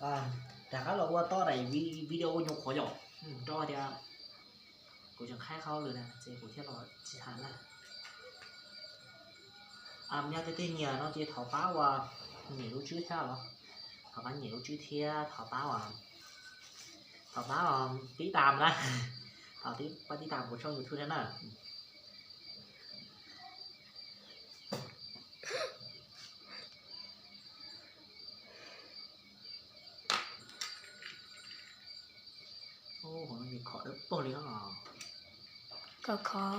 Rov qab los ua toj daim video nyuam qhuav yom, rau tias kuv tseem qhaib qhov lwm na ces kuv thiaj los tsis hais na. Yog tias twg nyiam no ces thov pab uas nias lub tswb thiab os, thov pab nias lub tswb thiab thov pab, thov pab tib tam na, thov pab tib tam kuv tshooj YouTube thiab na. Khov dawb paug li os. Khov, khov.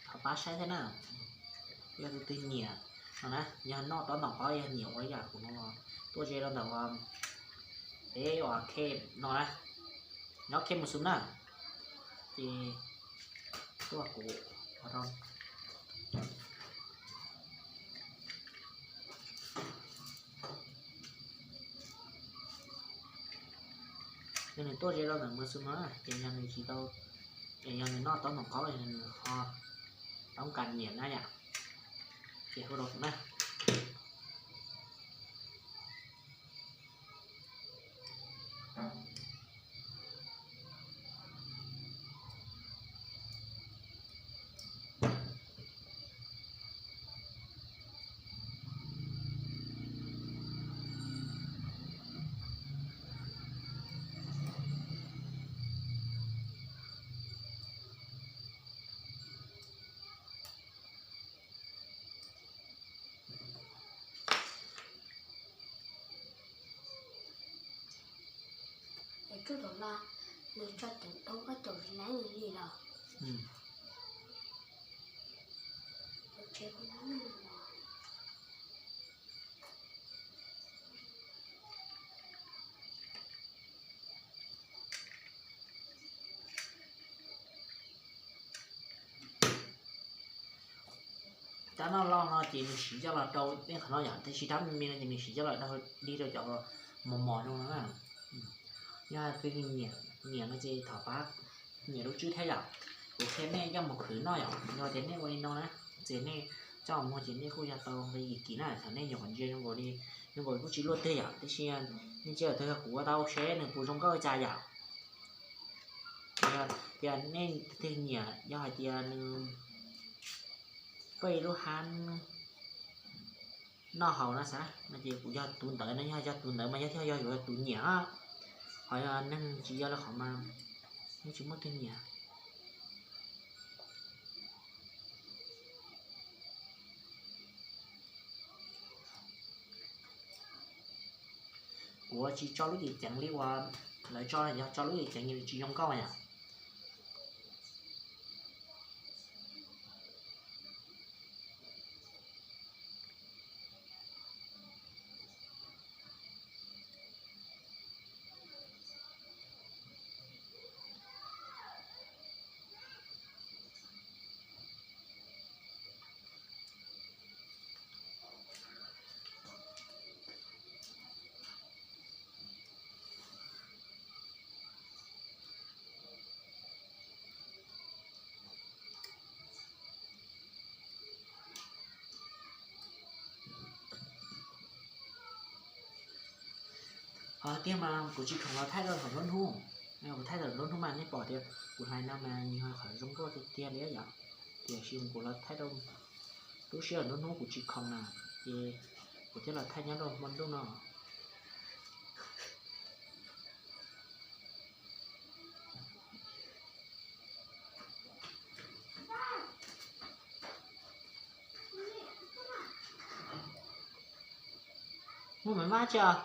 Thov pab saib thiab na. Yog tus twg nyiam no na, yog noj tob ntom qab yog nyiam ua li yam kuv no los tuaj ze rau ntawm peb uas khe no na, nyob khe mus xum na, ces tuaj kuv ua rau. Yog nws tuaj ze rau ntawm mus xum no ces yog nws tsis tau, yog nws noj tob ntom qab nws ho toob kas nyiam na yom, ces hu rau kuv na. Tsuj tom no nws tso ceev dhau ob caug leej li los. Rab noj loj no ces nws siv coj los rau nej qhov no yom, tab sis rab me me no ces nws siv coj los rau li rau cov mos mos no na. Yog twg nyiam no ces thov pab nias lub tswb thiab yom. Kuv qhia nej coj mus khwv noj yom, yog tias nej ua li no na, ces nej coj mus ces nej kuj yog tau nqi kim na, thaum nej nyuam qhuav ntsia zoo nkaus li, zoo nkaus kuj tsis luaj twg yom, tab sis nej ntsia tau kuv ua tau seb nws puas zoo nkauj cas yom. Yog tias nej twg nyiam, yog hais tias nws peb lub hab noj haus no xav no ces kuv yog tus ntawd no, yog yog tus ntawd mas yog thiaj yog yuav tus nyiam. Ho yog neeg tsis yog li qhov mas yeej tsis muaj twg nyiam. Kuv tsis tso lub cev ceev li uas lawv tso, yog tso lub cev ceev tsis zoo nkauj yom. Ho tiag mas kuv tsis khoom los thaij rau thaum nruab hnub, kuv thaij thaum nruab hnub mas nej pom tias kuv hlais no mas nws ho qhov zoo nkauj tiag tiag li yom. Tiam sis kuv los thaij rau lub sij hawm nruab hnub kuv tsis khoom na, ces kuv thiaj los thaij nyob rau hmo ntuj no. Muaj maiv mab tsi os?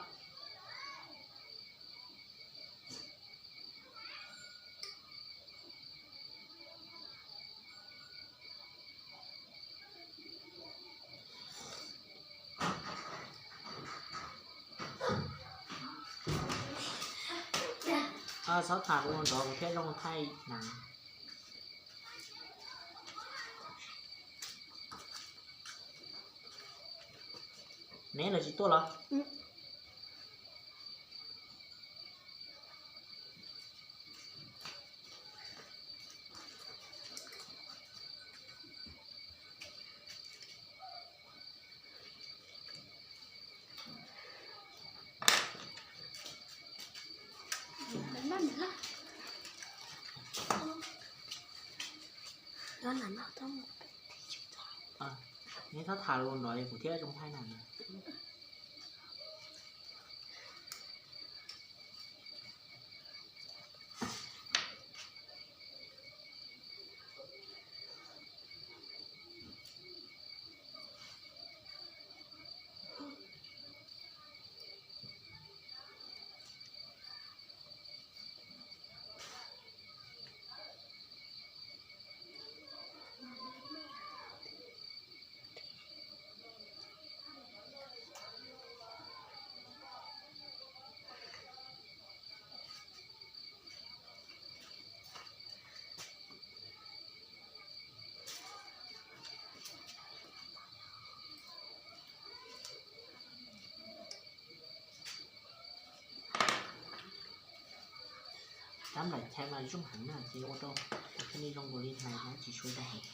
Txhob tham ua nrov kuv thiaj zoo thaij na. Neb los tsis tuaj los? Neb txhob tham ua nrov kuv thiaj zoo thaij na. Tab nplaim chai mas zoo heev na, ces ua rau cov thiaj li zoo nkaus li hnais na, tsis tshua dag heev.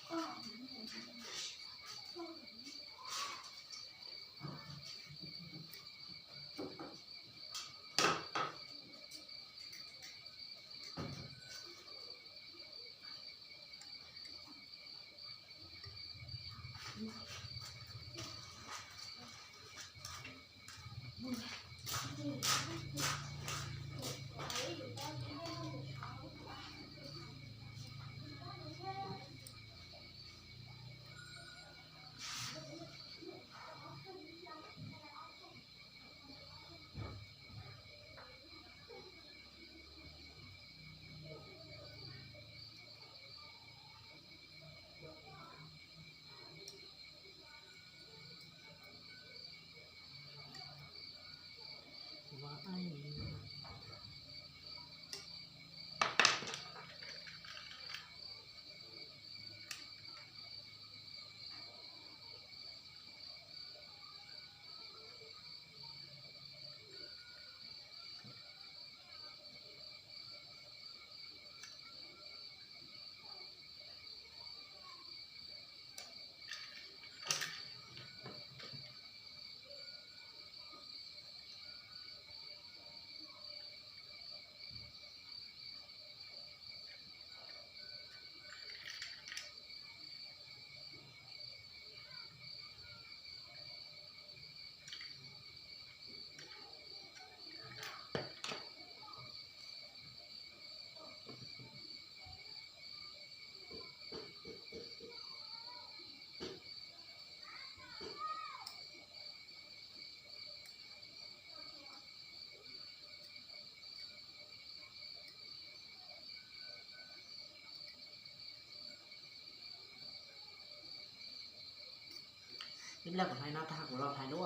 Ib pliag kuv hlais no tag kuv los hlais lub,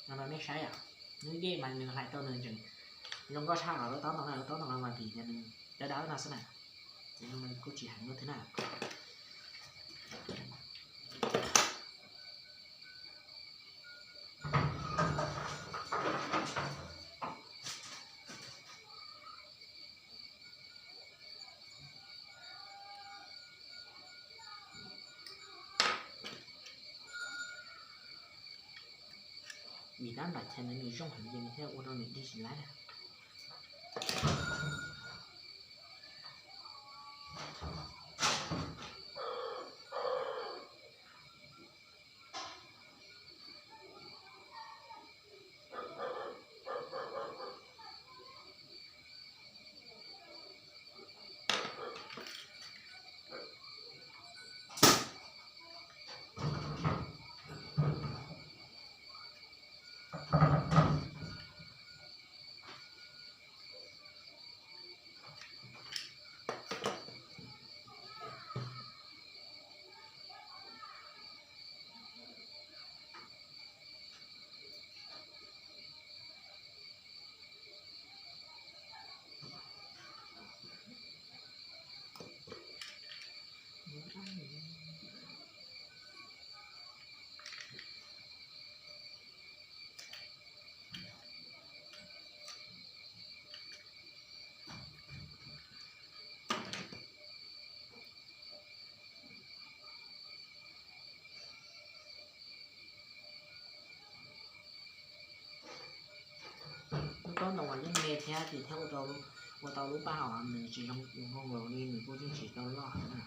no rau nej saib os. Nws dej mas nws hlais tau nws tseem zoo nkauj tshaj os, lub taub ntoo no, lub taub ntoo no mas vim tias nws dawb dawb no xwb na, ces nws kuj tsis heev lub twg na. Vim tab nplam chais ntawd nws zoo heev ces nws thiaj ua rau nws dig tsis laib na. thiab ces thiaj ua tau, ua tau lub paj hauv nws tsis zoo nkauj nkaus li nws kuj yeej tsis tau loj na.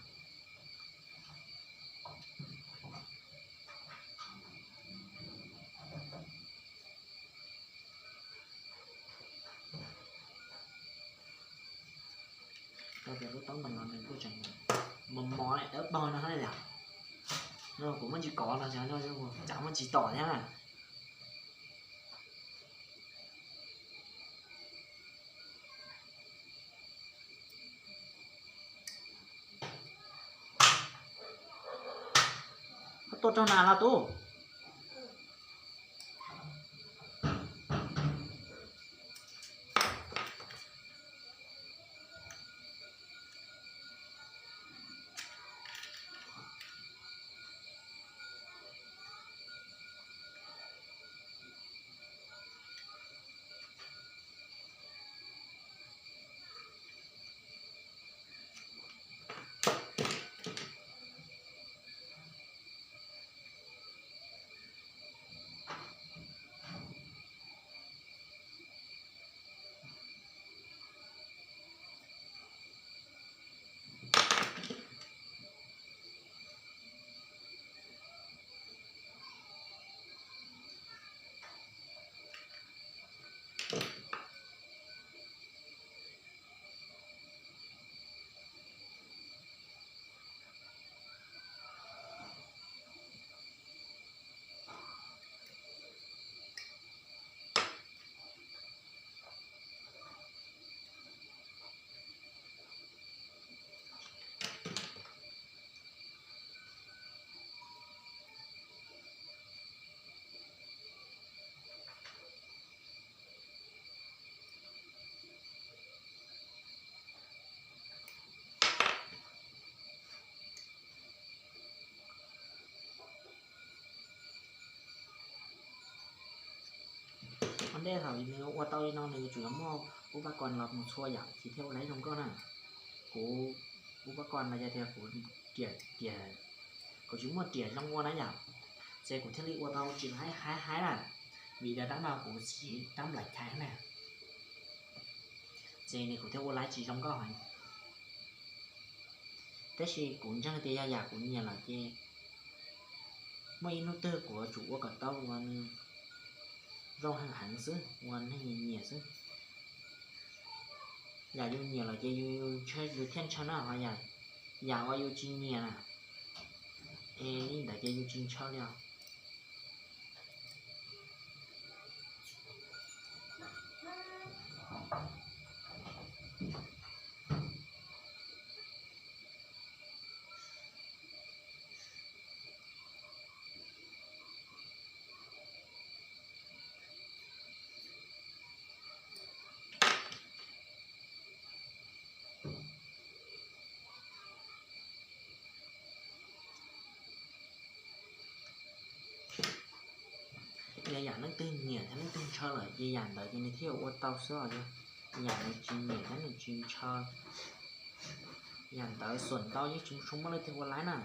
Tau tias lub taub ntoo no nws kuj tseem mos mos dawb paug no thiab yom. No kuv muab tsis kov no, cas muab tsis tom thiab na. Koj tua raug nas los tub? Ua ntej thaum nws ua tau li no nws yuav tsum muaj ub pab kos los mus txhua yam ces thiaj ua laib zoo nkauj na. Kuv ub pab kos no yog tias kuv riam tias kuv tsis muaj riam zoo ua na yom, ces kuv thiaj li ua tau tsis haib haib na, vim tias rab no kuv siv rab nplaim chais na, ces nws kuv thiaj ua laib tsis zoo nkauj heev. Tab sis kuv ntseeg tias yog yam kuv nyiam lawm ces muaj ib hnub twg kuv yuav tsum ua kom tau ua zoo heev heev xwb ua neeg nyiam xwb. Yam yus nyiam lawm ces yus thiaj ntshaw na, ho yam uas yus tsis nyiam na, es li ntawd ces yus tsis ntshaw li os. Yog yam leej twg nyiam thiab leej twg ntshaw lawm ces yam ntawd ces nws thiaj yuav ua tau xwb os. Yog yam nws tsis nyiam thiab nws tsis ntshaw, yam ntawd xuam ntau yeej tsis muaj leej twg ua laib na.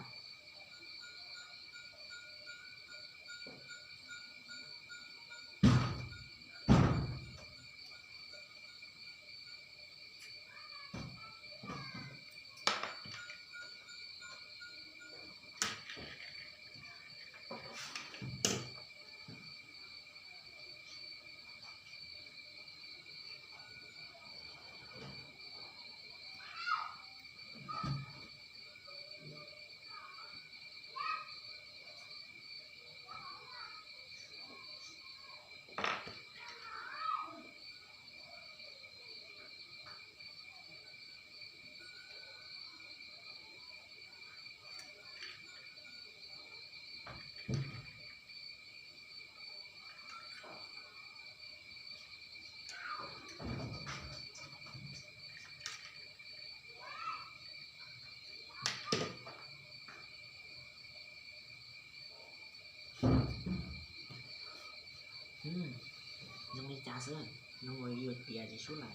Zoo li cas xwb, no uas yuav tiav tsis sub lawm.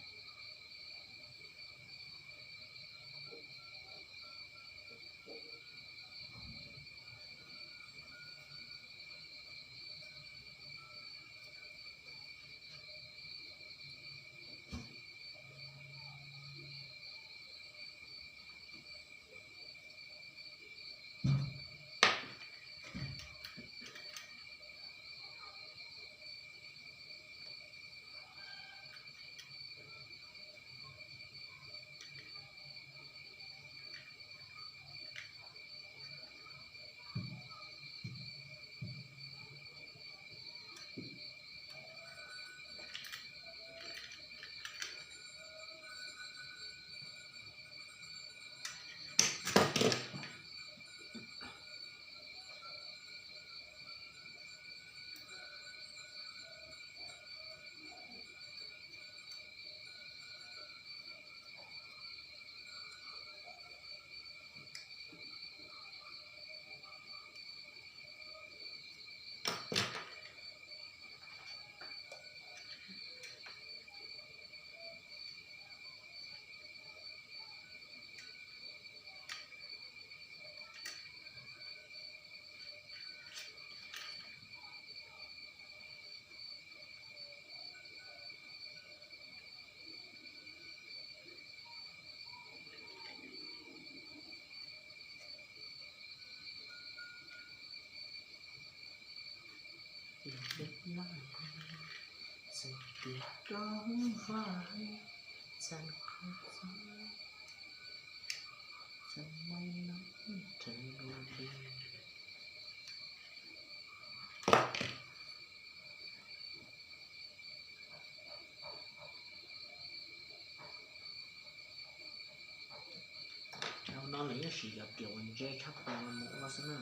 Zaum no lawv yeej siv cov riam uas ntse tshaj plaws los mus ua xwb na.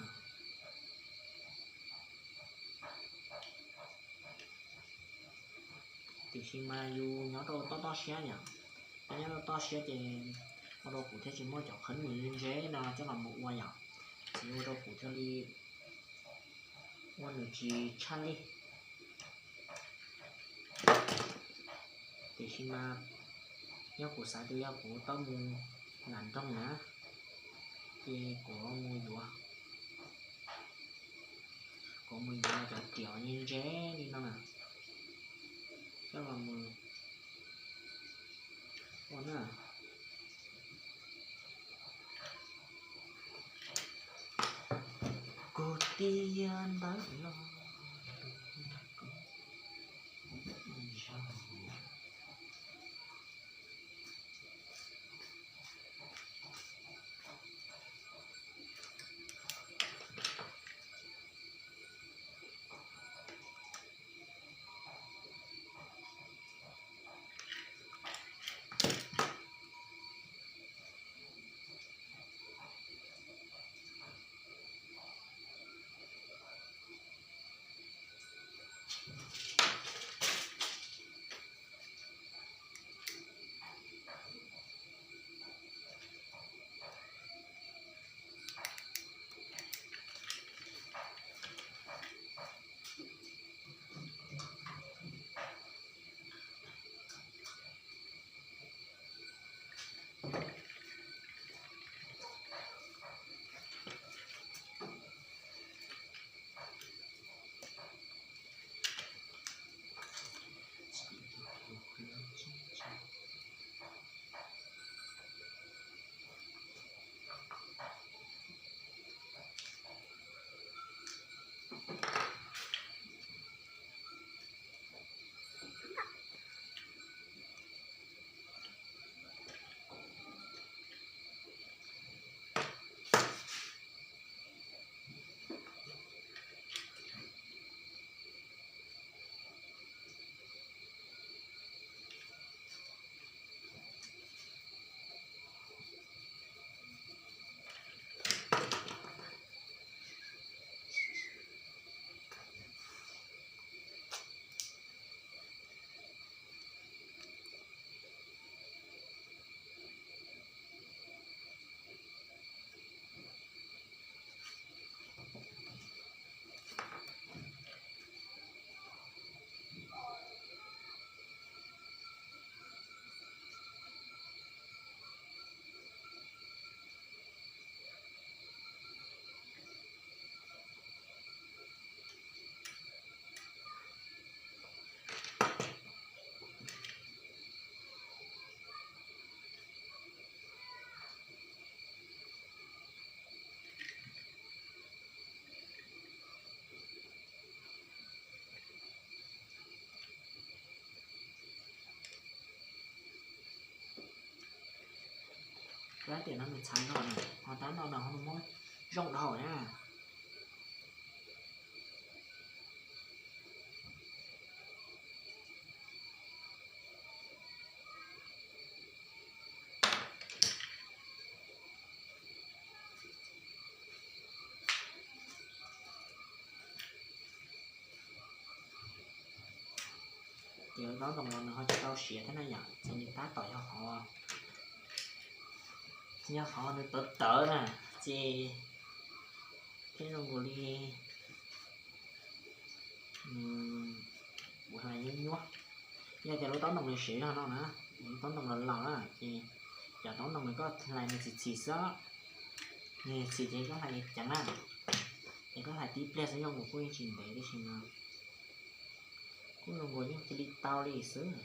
Tiam sis mas yus nyob rau toj toj siab yom, yus nyob rau toj siab ces ua rau kuv thiaj tsis muaj cov qhov ntse ntse no coj los mus ua yom, ces ua rau kuv thiaj li ua nws tsis tshaj li. Tiam sis mas yog kuv xav tias yog kuv tau mus nram nroog na, ces kuv mus yuav, kuv mus yuav cov riam ntse ntse li no na, coj los mus ua na. Kuv tias ntawd los Tab tiam no nws txhais no na, ho tab no no ho nws muab zoo dhau na. Ces lub taub ntoo no nws ho tsis tau siav thiab na yom, ces nws tab tom yog qhov, yog qhov nws tawv tawv na, ces thiab zoo nkaus li ua hais nyuab nyuab. Yog tias lub taub ntoo nws siav zog no na, lub taub ntoo los laus na, ces cov taub ntoo nws koj hlais nws txhim txhim xwb, nws txhim ces koj hlais ceev na, ces koj hlais tib pliag xwb zoo nkaus kuj yeej tsis ntev tib si no, kuj zoo nkaus yeej cia li tau li xwb.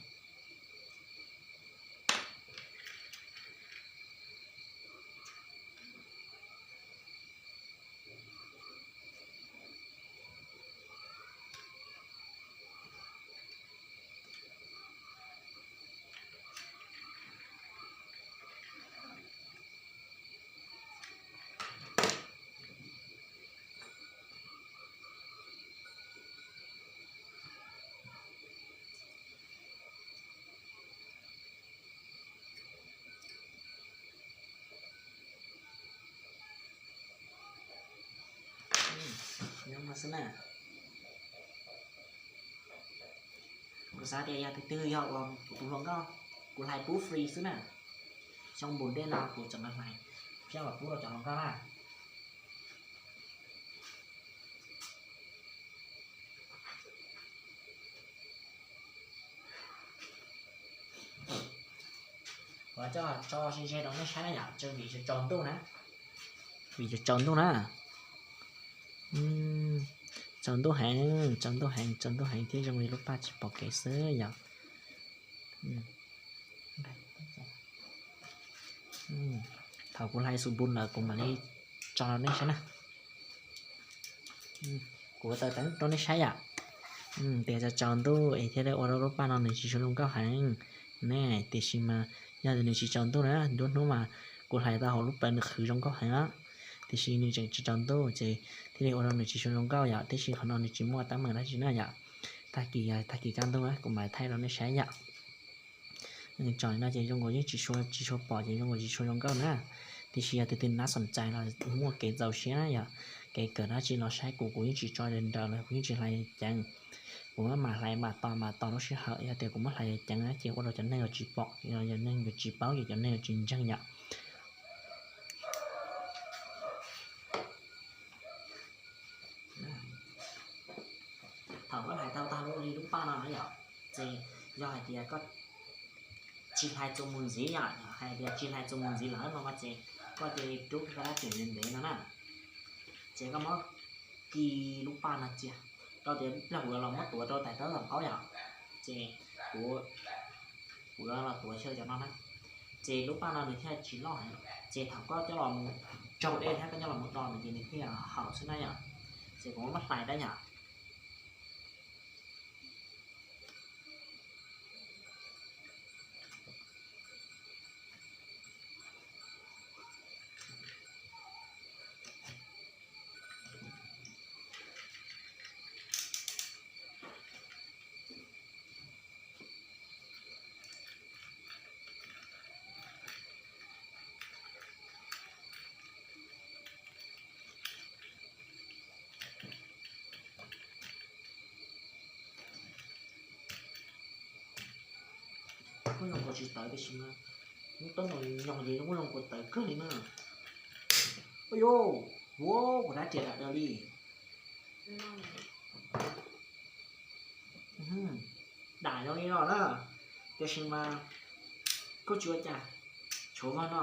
xwb na. Kuv xav tias yog tus twg yog uas kuv tus hluas nkauj, kuv hlais pub free xwb na. Xyoo npus dej no kuv tseem hlais, thiab los pub rau cov hluas nkauj na. Kuv coj tso ze ze rau nej saib na yom, vim tsaus ntuj na. Vim tsaus ntuj na. Tsaus ntuj heev, tsaus ntuj heev, tsaus ntuj heev thiab zoo li lub paj tsis pom kev xwb yom. Thaum kuv hlais xus npus lawm kuv mam li tso rau nej saib na. Kuv taws teeb rau nej saib yom. Tias tsaus ntuj es thiaj li ua rau lub paj no nws tsis tshua zoo nkauj heev ne. Tiam sis mas yog tias nws tsis tsaus ntuj na, nruab hnub mas kuv hlais tau hauv lub plawv nws qhwv zoo nkauj heev na. Tiam sis nws tseem tsis tsaus ntuj ces thiaj li ua rau nws tsis tshua zoo nkauj yom. Tiam sis qhov no nws tsis muaj teeb meem dab tsi na yom. Tag kis, tag kis kaj ntug kuv mam thaij rau nej saib yom. Tso li no ces zoo nkaus yeej tsis tshua, tsis tshua pom ces zoo nkaus tsis tshua zoo nkauj na. Tiam sis yog tus twg nab xoom cai los muaj kev txaus siab na yom, kev kawm dab tsi los saib kuv, kuv yeej tsis tso nraws los kuv yeej tsis hlais ceev. Kuv mam hlais mam tos mam tos lub sij hawm, yog tias kuv muab hlais ceev ces ua rau cov neeg yuav tsis pom, yog neeg yuav tsis paub ces cov neeg yuav tsis ntseeg yom. Thaum koj hlais tau tag lub li lub paj no na yom, ces yog hais tias koj tsis hlais txuas mus ntxiv yom, hais tias tsis hlais txuas mus ntxiv lawm no ces koj cia li rub koj rab riam ntev ntev no na, ces koj muab kis lub paj no cia, rau tias kuv yuav los muab tuav rau tais tawb hauv qaub yom, ces kuv, kuv yuav los tuav xyaw cov no na, ces lub paj no nws thiaj tsis loj heev. Ces thaum koj coj los mus tsau dej thiab koj coj los mus do nws ces nws thiaj haum xwb na yom. Ces kuv muab hlais dab yom. Muaj zoo kuv tsis tawv tiam sis mas muab toob mus nyoos ces muaj zoo kuv tawv kawg li na. Ua yuav, ua kuv rab riam dam daws li. Dam zoo li no na, tiam sis mas kuj tsis ua cas, tshuav vog no.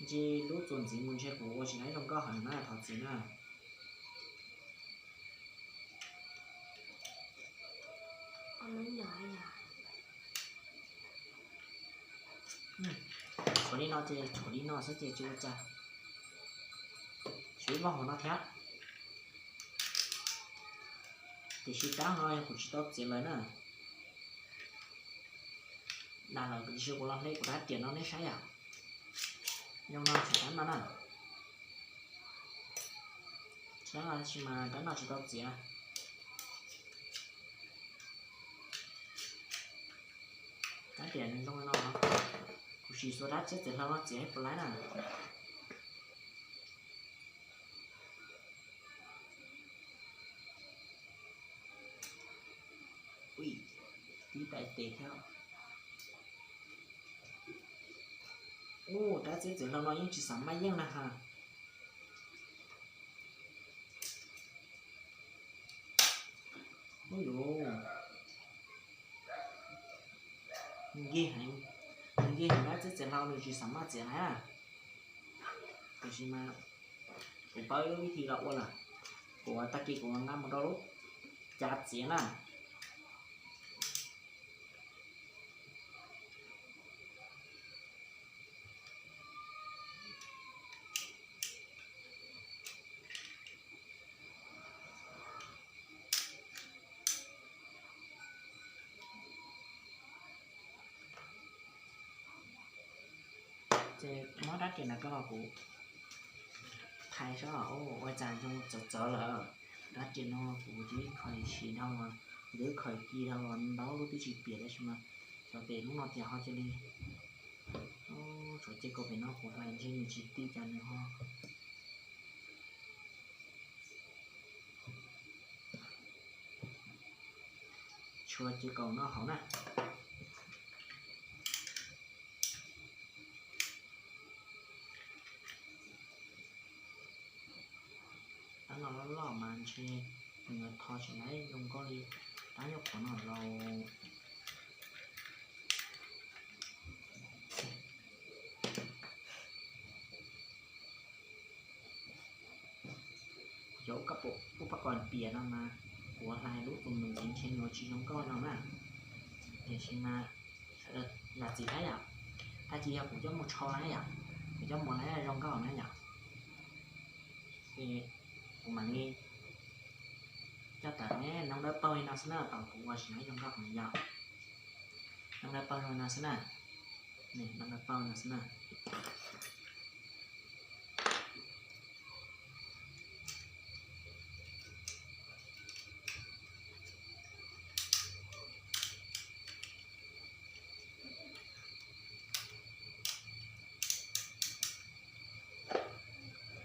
Ntshe lub txuas ntxiv mus ntshe kuv ua tsis tau zoo nkauj heev na, thov txim na. Tshuav li no ces tshuav li no xwb ces tsis ua cas. Tshuav ib vog hauv no thiab. Tiam sis rab no yog kuv tsis tau txiav lawm na. Dam lawm tiam sis kuv los hle kuv rab riam no nej saib yom. Zoo no tshuav rab no na. Rab no tab sis mas rab no tsis tau txiav. Rab riam nws zoo li no. Kuv sim xuas rab txiav txiav hlau no txiav ib puas laib na. Ui, tib daim tes thiab. Ub, rab txiav txiav hlau no yeej tsis xav maj yeej na ha. Ub yuv, nkig heev, nkig heev, rab txiav txiav hlau nws tsis xav maj txiav na. Tiam sis mas kuv paub ib lub vib thi los ua lawm, kuv tag kis kuv nqa mus rau lub cav txiav na. Ces muab rab riam no rau kuv thaiv saib ua cas zoo txawv txawv lawm. Rab riam no kuv twb khaws sim dhau los, kuv twb khaws kis dhau los ntau lub twb tsis piam tab sis mas xyov tes hnub no tias ho cia li, tshuav cia kaum pem no kuv hlais ntshe nws tsis ti cas nws ho. Ua cev kaum no hauv na. Tab no loj loj mas ntshe nws tho tsis laib zoo nkauj li tab nyuag qhuav no los. Cov ub pab kom piam no mas kuv hlais lub tus mus ntxiv ntshe nws tsis zoo nkauj no na. Tiam sis mas zam txim thiab yom, tag kis yog kuv coj mus tsho na yom, kuv coj mus lawm zoo nkauj na yom. Ces kuv mam li coj tawm ne, noob dawb paug li no xwb na, thaum kuv ua tsis zoo nkauj heev yom. Noob dawb paug li no xwb na, noob dawb paug no xwb na.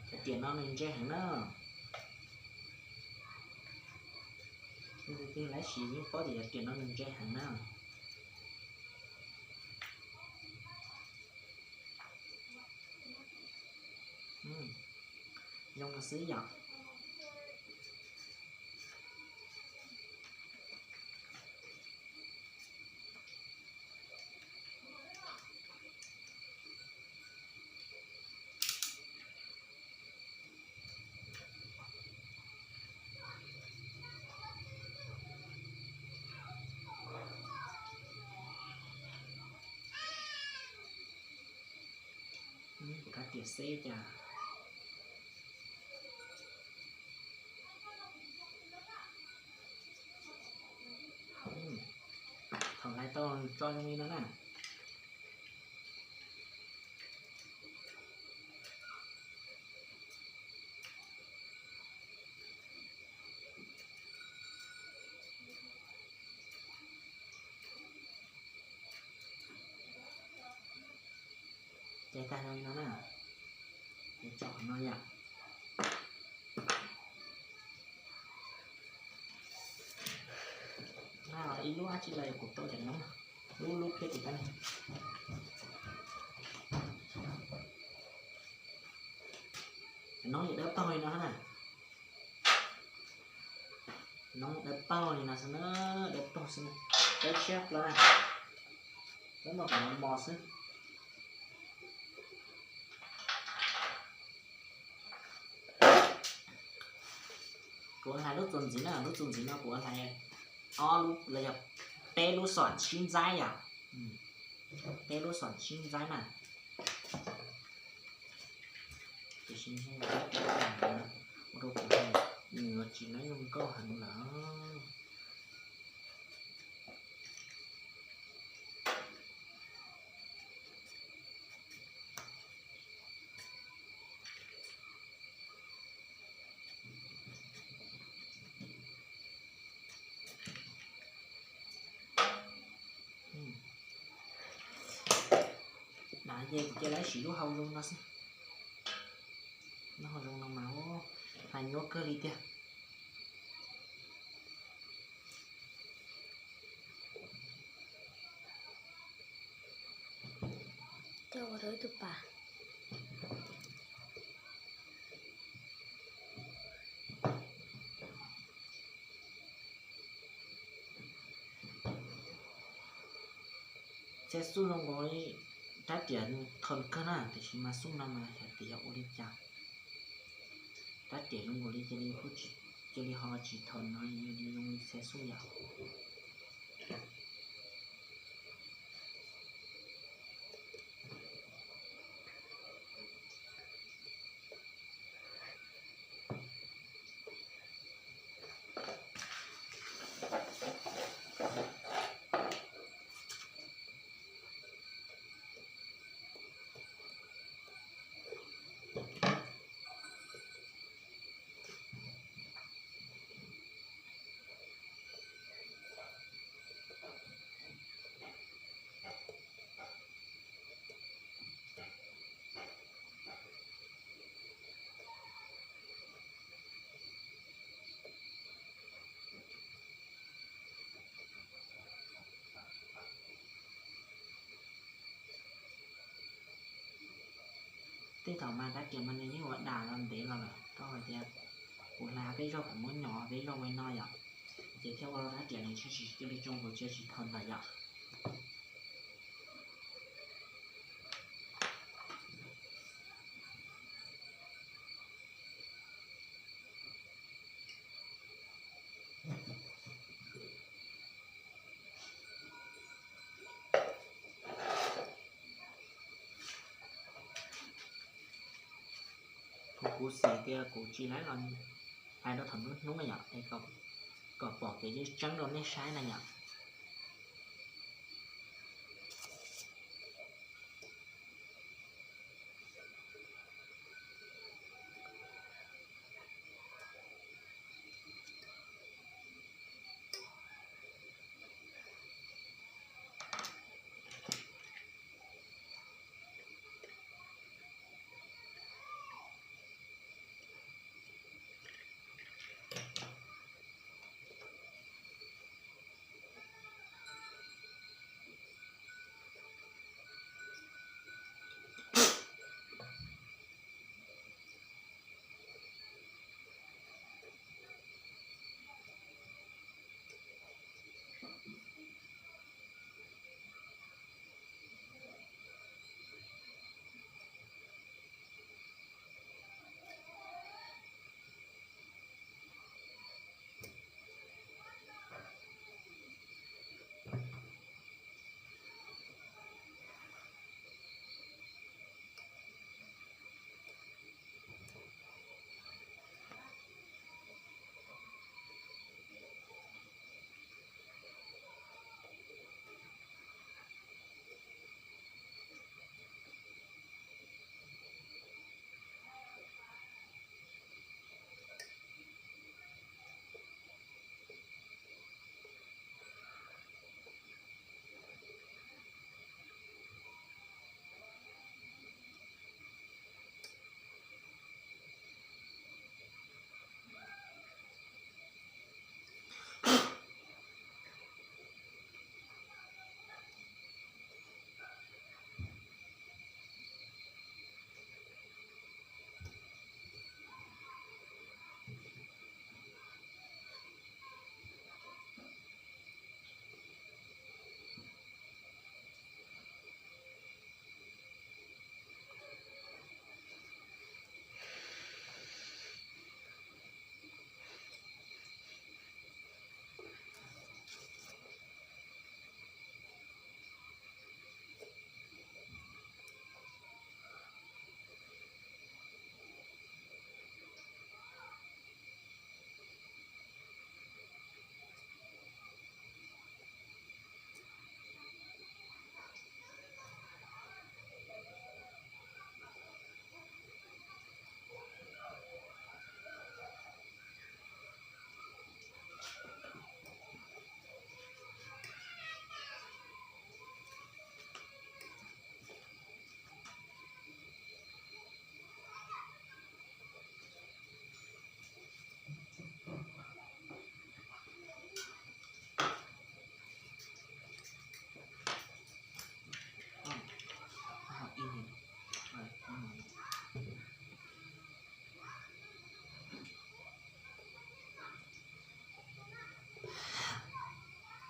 Cov tiam no nws ntse heev na. Leej twg twg laib siv yeej paub tias cov tiam no nws ntse heev na. Zoo no xwb yom. Kuv rab tiam xeb cas. Thaum hlais tau tso zoo li no na. Ces tag zoo li no na. Ces tso qhov no yom. Ib lub dab tsi los kuv tau cov noob, lub lub thiab kuv tau ne. Cov noob yog dawb paug li no na. Noob dawb paug li no xwb na, dawb paug xwb na, dawb tshiab plaws na. Dawb no kom mos mos xwb. Kuv hlais lub txuas ntxiv na, lub txuas ntxiv no kuv hlais ob lub los yog peb lub xom sib ntxaib yom. Peb lub xom sib ntxaib na. Tiam sis ua rau kuv nws tsis laib zoo nkauj heev lawm. Ces kuv cia li siv lub hau zoo no xwb. Lub hau zoo no mas hlais nyuaj kawg li tiag. Coj ua rau ib tug pas. Txhia xub zoo nkaus li rab riam thom kawg na, tiam sis mas xub no mas xyov tias yog ua li cas. Rab riam zoo nkaus li cia li ho tsis thom no, zoo li txhia xub yom. Thaum mas rab riam mas nws yeej ua dam los ntev los lawm, rau hais tias kuv hlais peb zaug kuv muab nyom peb zaug ua no yom, ces thiaj ua rau rab riam nws thiaj tsis cia li tsoo, kuv cia tsis tau ntawd yom. Kuv xav tias kuv tsis laib los hlais rau thaum hnub hnub yom, es kom pom kev tseeb rau nej saib na yom.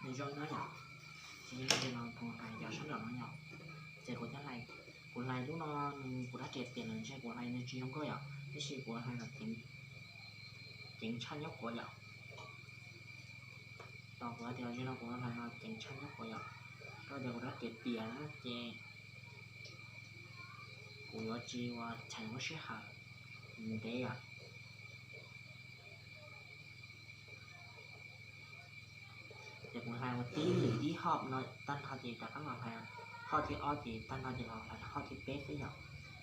Nws zoo no yom, ces kuv hlais cov sab nraum no yom, ces kuv thiaj hlais, kuv hlais lub no, kuv rab riam tiam lawm ntshe kuv hlais nws tsis zoo nkauj yom, tab sis kuv hlais los ceev tshaj nyob quav yom. Tos kuv hais tias zaum no kuv hlais los ceev tshaj nyob quav yom, rau tias kuv rab riam tiam na ces kuv yuav tsis ua cheem lub sij hawm ntev yom. Ces kuv hlais ua tib lwm ib hop no tag nrho ces rov qab los hlais hop thib ob ces tag nrho ces los hlais hop thib peb xwb yom.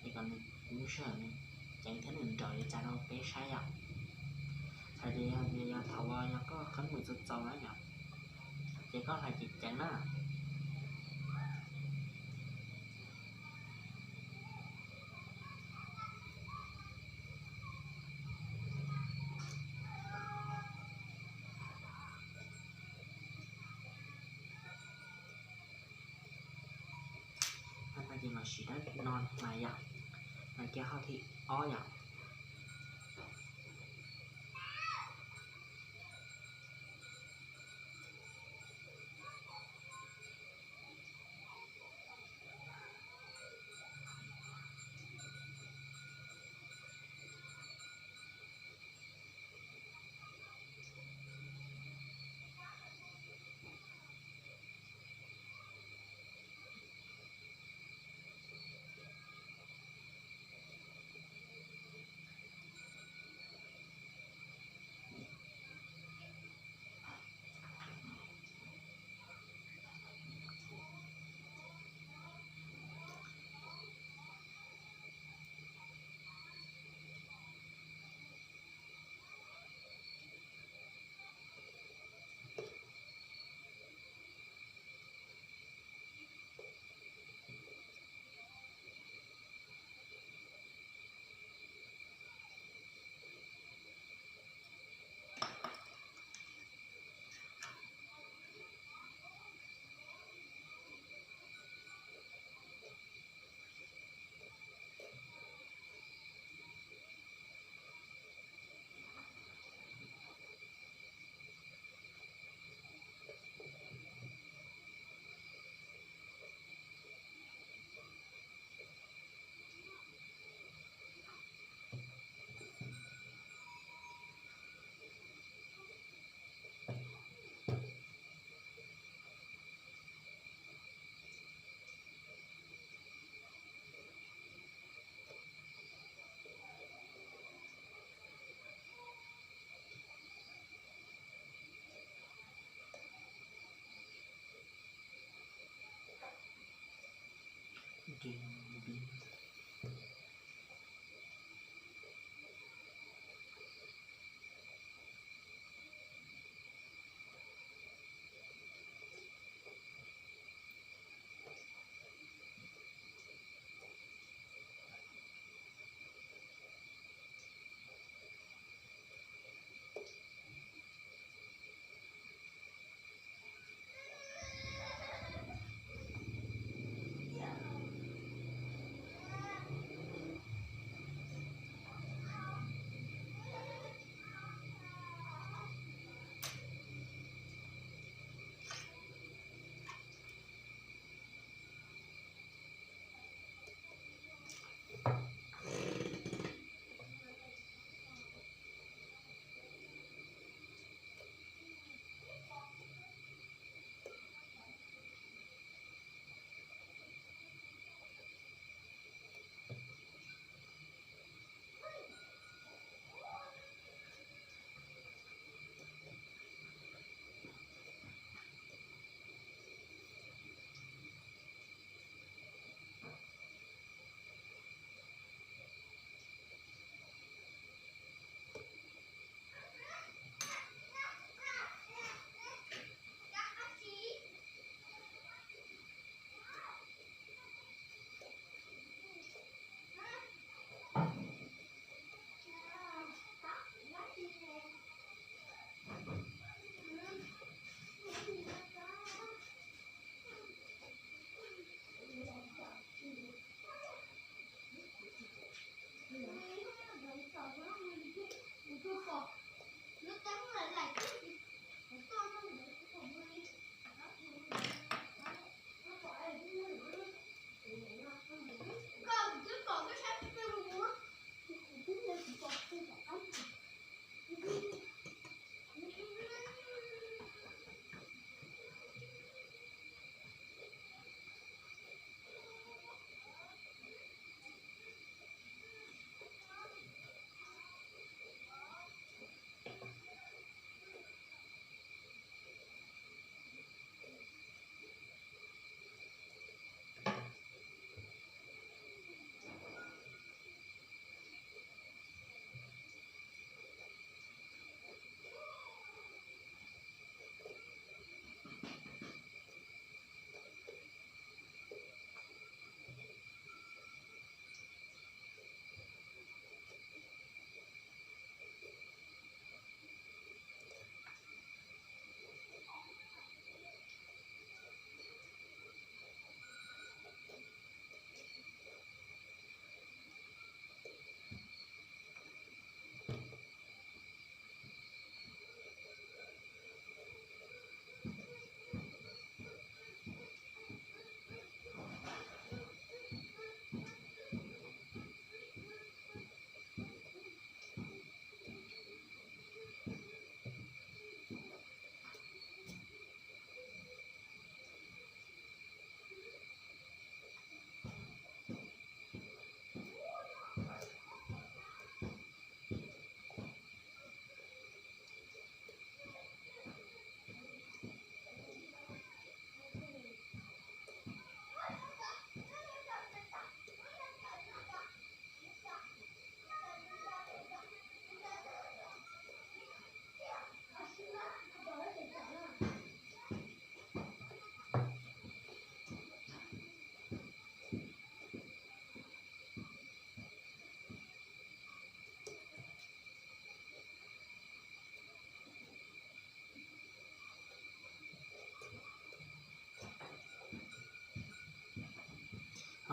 Ces kom nws lub sij hawm nws ceev thiab nws nrawm li cas rau peb saib yom. Hais tias yog thaum uas yog koj qeeb mws txaus txaus na yom, ces koj hlais ceev ceev na. Tag nrho ces los siv dab no mas yom. Kiag qhov thib ob yom.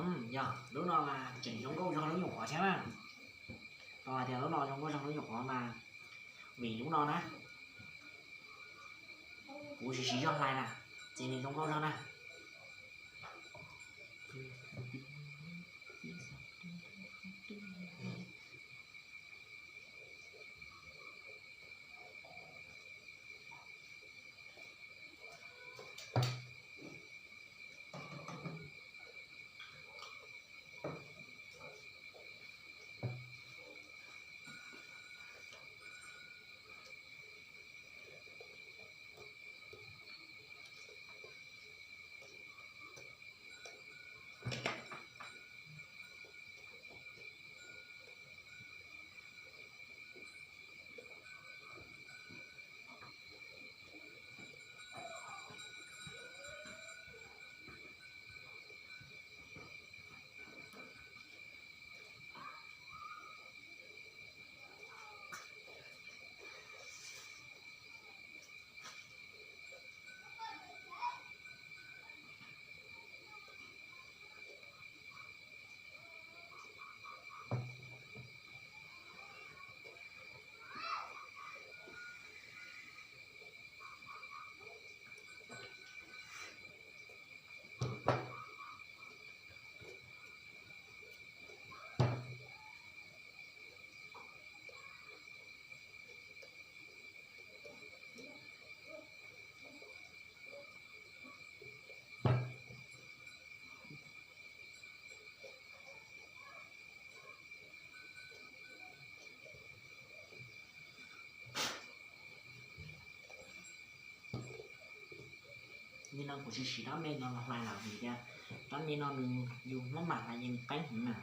Yog lub no mas tseem zoo nkauj zog lub nyuam qhuav thiab na. Tau hais tias lub no zoo nkauj zog lub nyuam qhuav mas vim lub no na, kuv tsis siv zog hlais na, ces nws zoo nkauj zog na. Nim no kuv tsis siv rab me no los hlais lawm vim tias rab me no nws yus muab mam hlais ces nws qeeb heev na.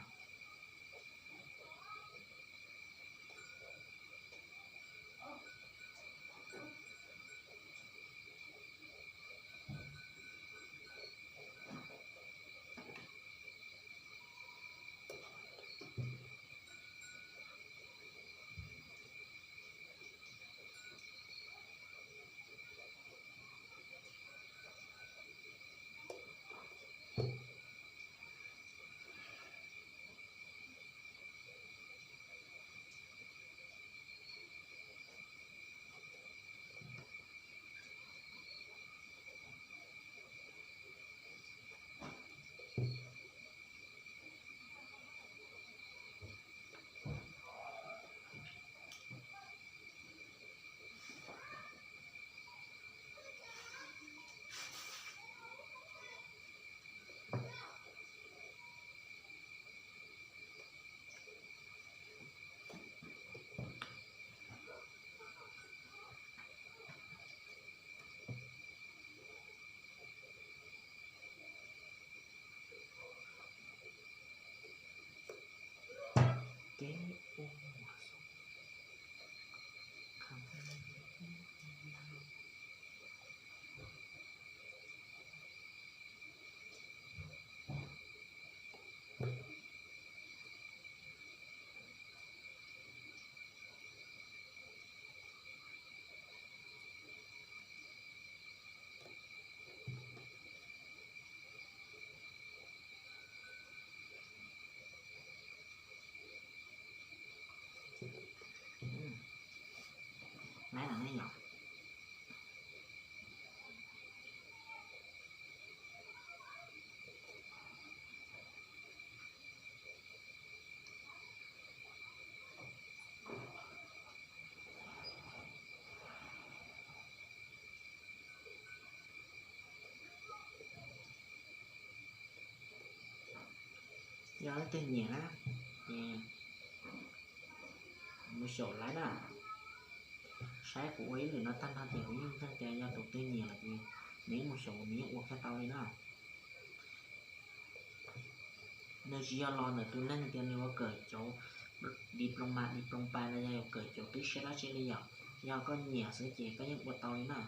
Yog leej twg nyiam na, ces mus xyaum lawv na. Saib kuv ua ib lwm no tag nrho ces kuv yeej ntseeg tias yog tus twg nyiam lawm ces nws mus xyaum nws yeej ua kiag tau li na. Nws tsis yog los ntawm tus neeg tias nws ua kawm cov diploma, diploma pais los yog yuav kawm cov twb siab dab tsi li yom. Yog koj nyiam xwb ces koj yeej ua tau li na.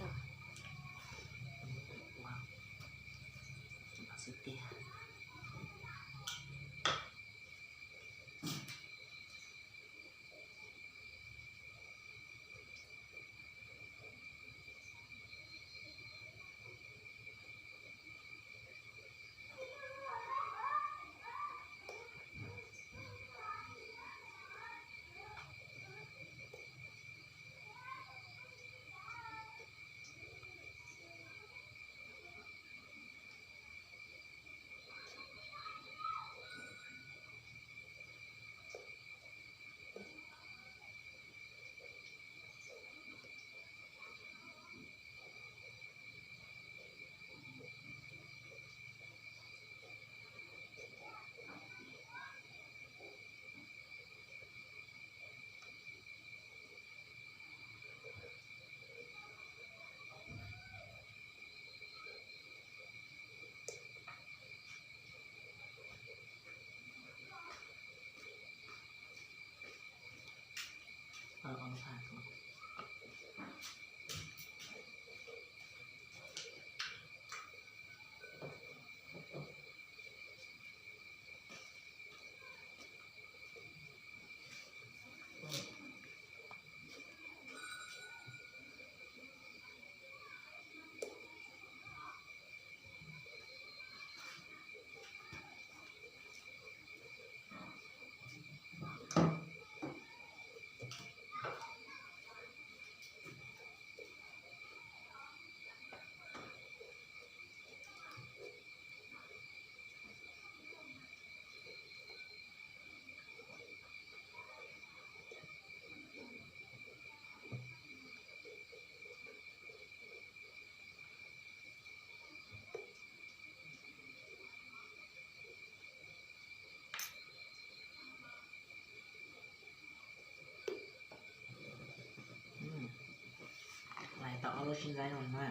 Ua xwb tiag. Lais tau ob lub sib ntxaib no na.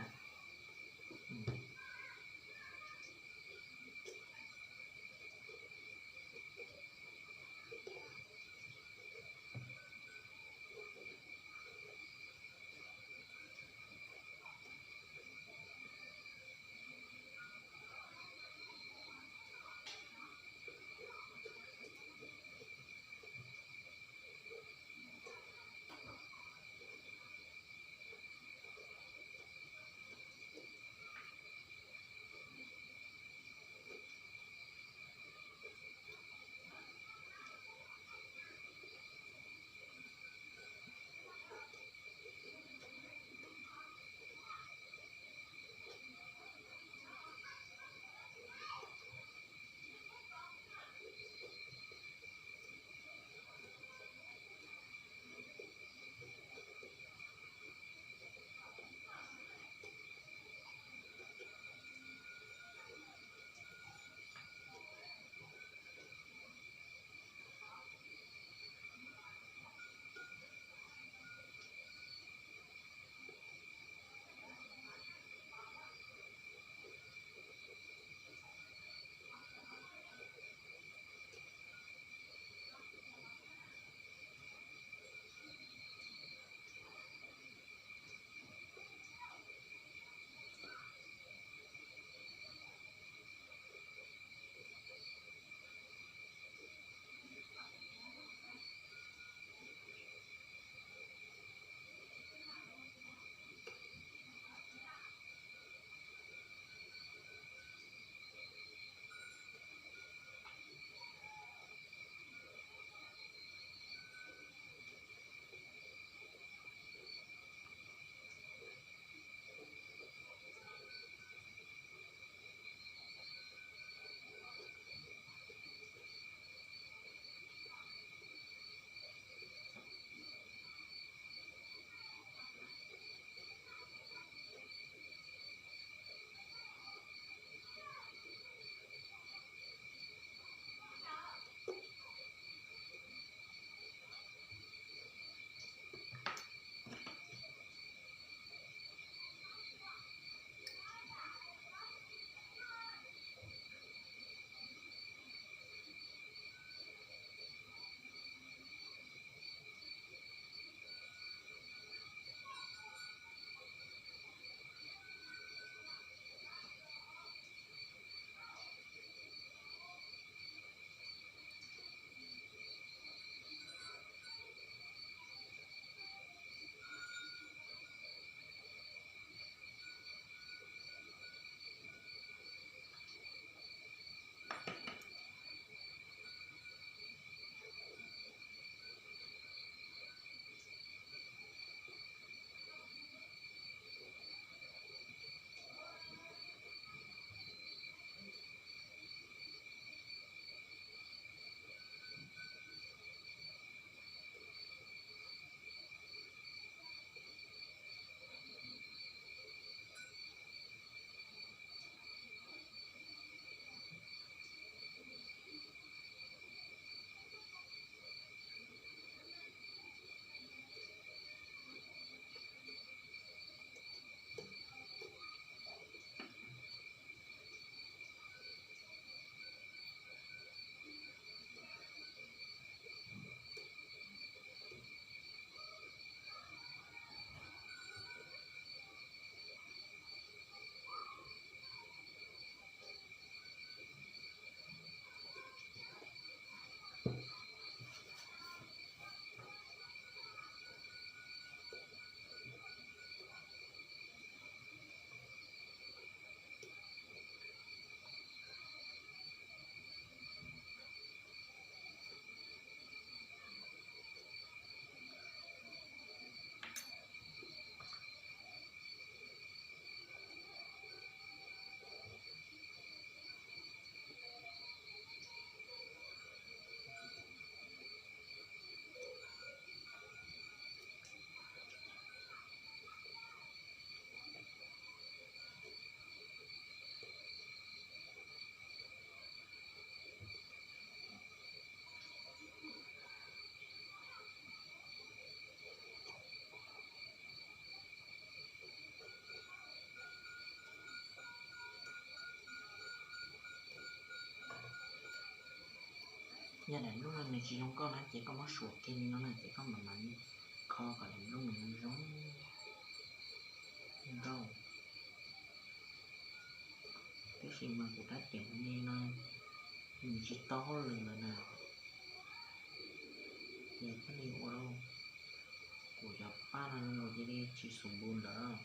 Daim nplooj no nws tsis zoo nkauj na ces koj muab suam kiag li no na ces koj mam mam kho kom daim nplooj nws zoo nkauj. Tab sis mas kuv rab riam me no nws tsis tau hauj lwm lawm na, ces thiaj li ua rau kuv cov paj no zoo nkaus cia li tsis xum npu lawm.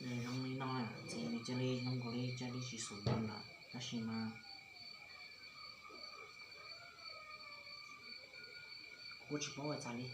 Nws zoo li no ces nws cia li zoo nkaus li cia li tsis xum npu lawm tab sis mas kuv kuj tsis paub hais txog li.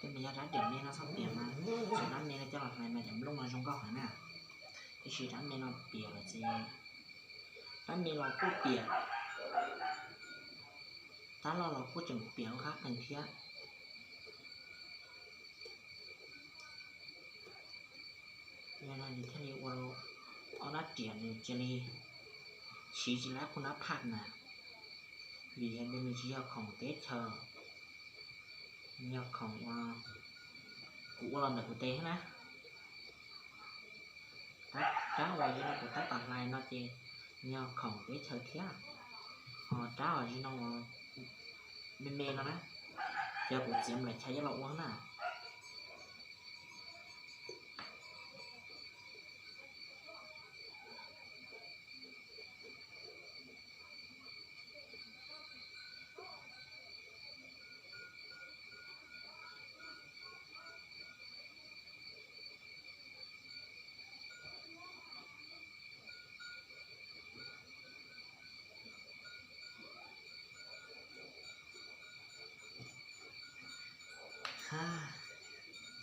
Tej me yog rab riam me no xoj piam mas, rab me no coj los hlais mas cov nplooj no zoo nkauj heev na. Tiam sis rab me no piam lawm ces, rab me los kuj piam, rab loj los kuj tseem piam ua qab qees thiab. Yog no nws thiaj li ua rau ob rab riam nws cia li siv tsis laib qhov nab phaj na, vim yog nws tsis yog khoom teb chaws, yog khoom uas kuv ua los ntawm kuv tes thiab na. Rab uas yog kuv tab tom hlais no ces yog khoom teb chaws thiab, ho rab uas zoo no uas me me no na, yog kuv txiav nplaim chaw coj los ua na.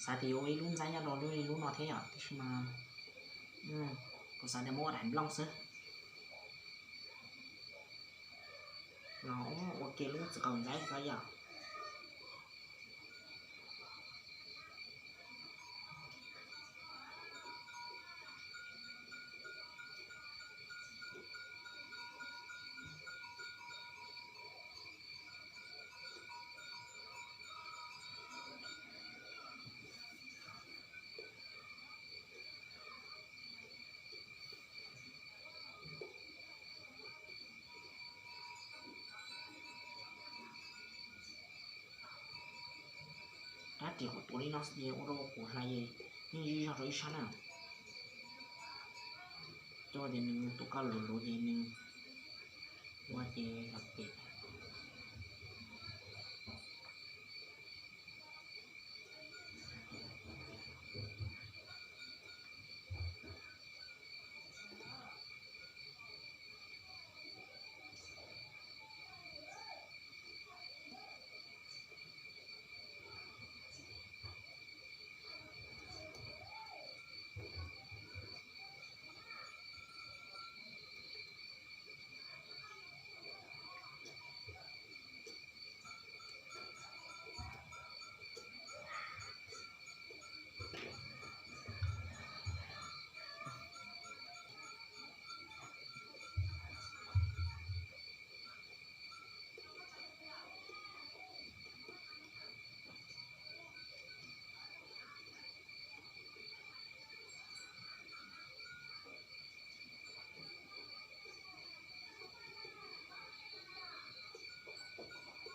Xav tias yuav ua ib lub ntxaib nyob rau lub li lub no thiab yom, tab sis mas kuv xav tias muab ua daim nplooj xwb los ua ke lub txiv qaum ntxaib xwb yom. Rab riam kuv tuav li no ces ua rau kuv hlais yeej zig zog rau ib sab na. Coj tias nws tus koj luv luv ces nws ua ces los pem